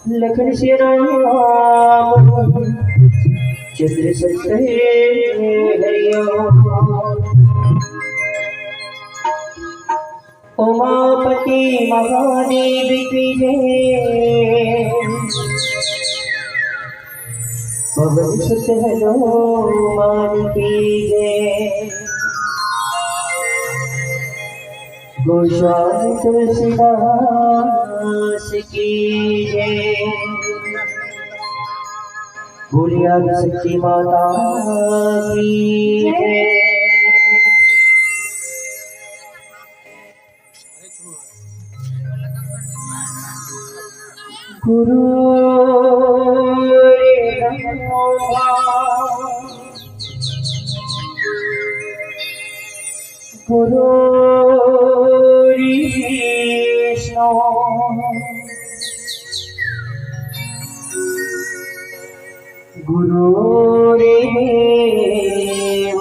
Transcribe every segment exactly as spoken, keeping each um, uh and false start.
लखन श्री राम चंद्र संत हरिओम। उमापति महादेव की जय। पवन सुत हनुमान की जय। गोस्वामी तुलसीदास की जय। बोलिए आदि शक्ति माता की जय। गुरु रे ब्रह्मा, गुरु रे विष्णु, गुरु रे देव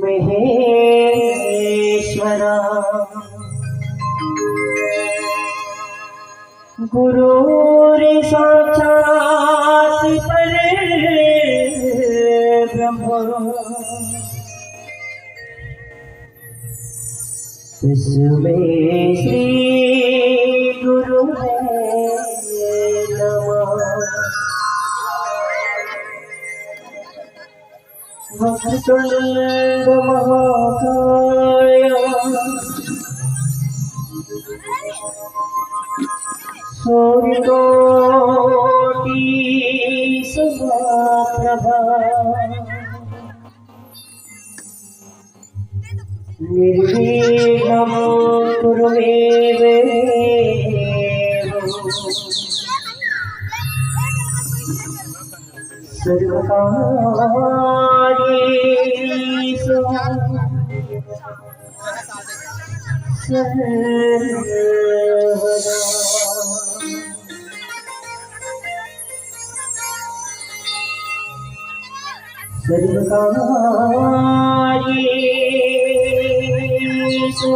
महेश्वरा। गुरु रे साक्षात पर ब्रह्म, तस्मै श्री गुरुवे नमः। वक्रतुंड महाकाय सूर्यकोटि समप्रभा। निर्विघ्नं कुरु मे देव सर्वकार्येषु सर्वदा। सर्वकार्येषु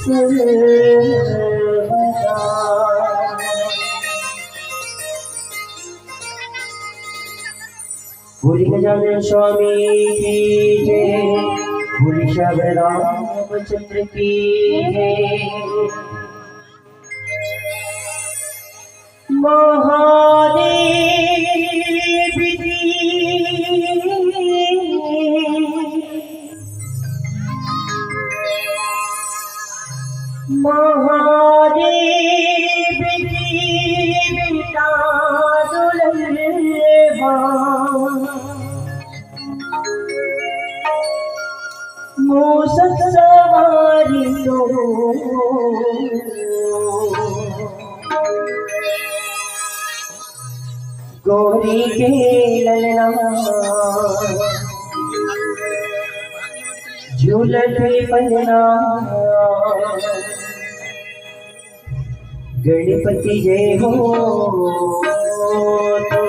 सर्वदा। बोलिए गजानन स्वामी की जय। बोलिए श्याम रामचंद्र की जय। महादेव की, महादेव की बेटा दुल्हवा। मूसक सवारी तो गौरी के ललना झूलत पलना। गणपति जय हो तो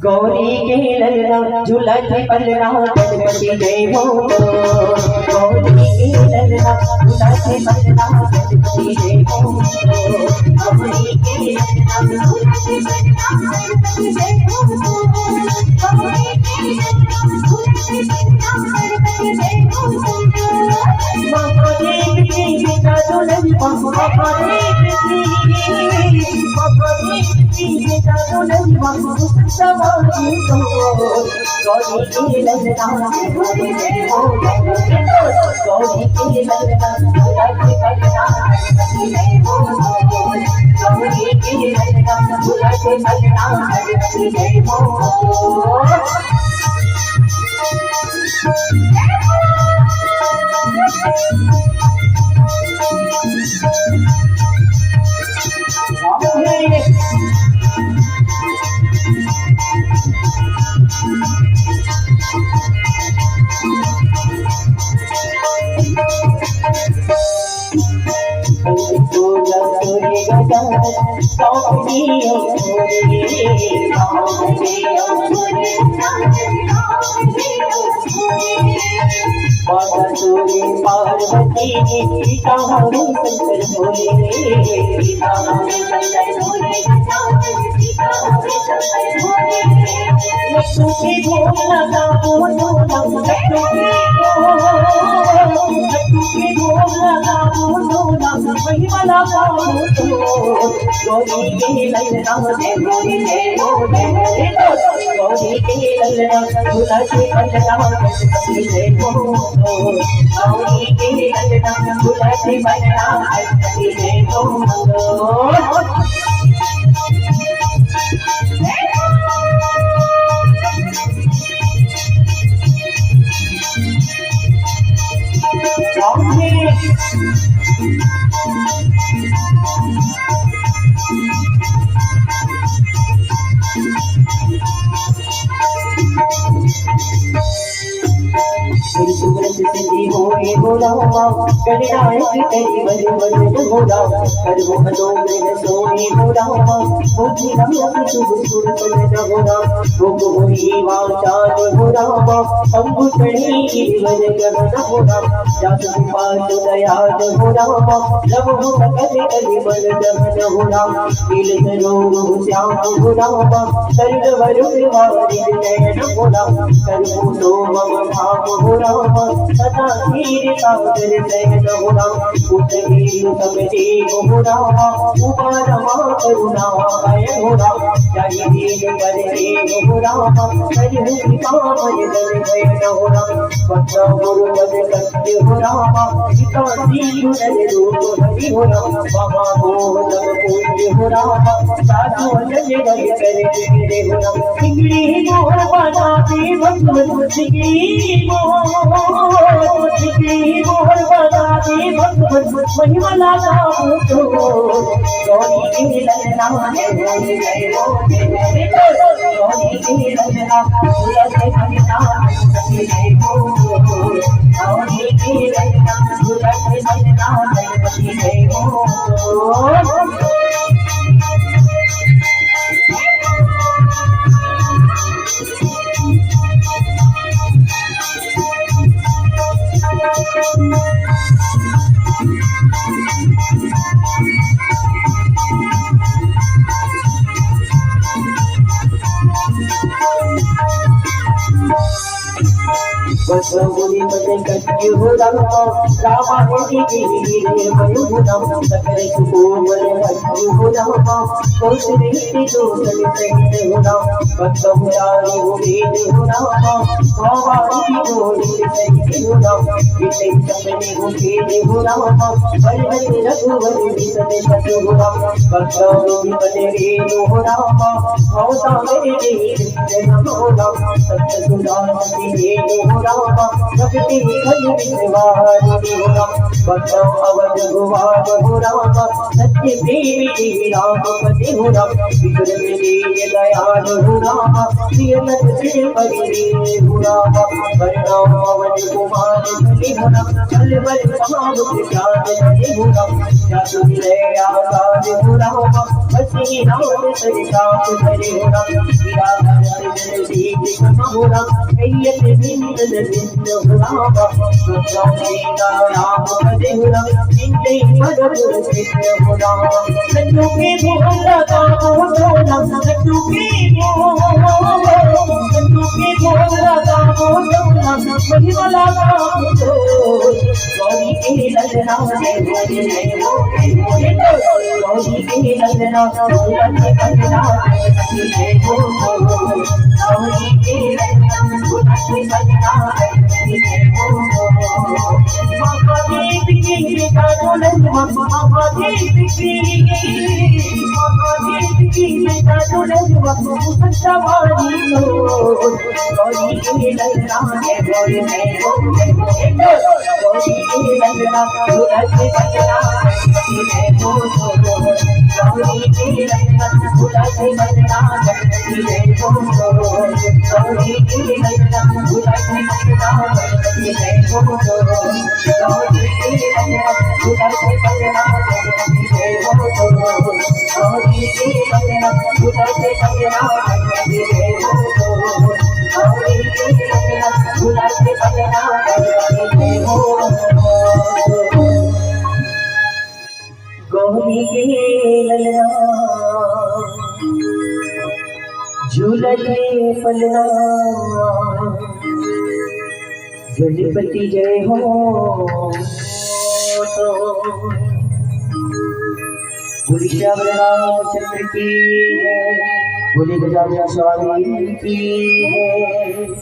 गौरी के ललना झूलत पलना, गणपति जय हो। गौरी के ललना झूलत पलना, गणपति जय हो। गौरी के ललना झूलत पलना, गणपति जय हो। गौरी के ललना झूलत पलना, गणपति जय हो। महादेव की बेटा दुल्हन, महादेव की, महादेव की बेटा दुल्हन, सवारी तो गौरी के ललना, गौरी के ललना, गौरी के ललना, गौरी के ललना, गौरी के ललना। पार्वती पिता हमें शंकर भोले, पिता हमें शंकर भोले, पिता हमें शंकर भोले। लड्डू के भोग लगाओ सोना, लड्डू के भोग, लड्डू के भोग लगाओ सोना, महिमा लगाओ सोना। गौरी के ललना जय गौरी जय हो जय हो रे हो। गौरी के ललना झूला के पलना गणपति जय हो। गौरी के ललना झूला के पलना गणपति जय हो। सुरत सिद्धि होए हो रामा, गणनायक करिवर वरन हो रामा, सर्व मनोरथ सोए हो रामा, बुद्धि नाम शुभ सुर सजन हो रामा, भोग होई वाचाल हो रामा, अंगुठड़ी गिरिवर गहन हो रामा, जासु पासु दयाल हो रामा, लवहु सकल कलिमल दहन हो रामा, नील सरोरुह श्याम हो रामा, सर्व वरुण वारिद नयन हो रामा, सर्वो तो मम धाम हो रामा, सदा क्षीर सागर शयन हो रामा, उठे सम देव हो रामा, उमा रमा करुणा अयन हो रामा, जाहि दीन पर देव हो रामा, करिहु कृपा मय जन नयन हो रामा, वंदना गुरु पद कत्य हो रामा, विकासी गुणन रूप हरि हो रामा, महामोह तम पूज्य हो रामा, साधु वचन रवि कर गिरे हो रामा, बिगड़ी मोर बना दे भगवत, बिगड़ी मोर, बिगड़ी मोर बना दे भगवत, महिमा लगा तो। गौरी के ललना जय हो जय हो जय हो रे हो। गौरी के ललना झूला के पलना गणपति जय हो। गौरी के ललना झूला के पलना गणपति जय हो। वज्रमुनि पद कट्य हो रामा, रामायण के गिरे मय हो रामा, सकल सुकोमल भट्ट हो रामा, कौशल रीति जोतल सहित हो रामा, भक्तम चारि हो वेद हो रामा, भवानी की जोड़ी सहित हो रामा, विषय सपने हो खेल हो रामा, वर्णन रघुवर विशद शत हो रामा, भक्तम विमल वेद हो रामा, भवसागर के जन हो राम, सत्य सुधा सती देव हो राम, भक्ति खल विश्वास हो राम, बचाओ अवध भुवन हो राम, सत्य प्रेम के राम पति हो राम, विक्रम तेज दयाल हो राम, प्रिय नट सिर परिवेश हो राम, वरना पवन कुमार बलि हो राम, बल बल भाव जात बलि हो राम, जातु विनय आकार हो राम, बसी राम सरिताप धरि हो राम, गिरा भरत जन दीप सम हो राम, कैयत भिन्न भिन्न हो राम, सुखराम सीता राम पद हो राम, जिनके पद गुण सिद्ध हो राम। लड्डू के भोग लगाओ सोना, लड्डू के भोग, लड्डू के भोग लगाओ सोना, महिमा लगाओ तो। गौरी के ललना जय बोले जय बोले बोले तो। गौरी के ललना, गौरी के ललना जय बोले जय बोले। गौरी के ललना, गौरी के ललना जय बोले जय बोले। महादेव की बेटा दुल्हन, महादेव की, महादेव की बेटा दुल्हन, सवारी हो। गौरी के ललना जय बोले जय बोले बोले तो। गौरी के ललना, गौरी के ललना जय बोले जय बोले। गौरी के ललना, गौरी के ललना जय बोले जय बोले। गौरी के ललना, गौरी के ललना जय बोले जय बोले। पलना गणपति जय हो। तो बोलिए श्याम रामचंद्र की जय, बोलिए गजानन स्वामी की जय।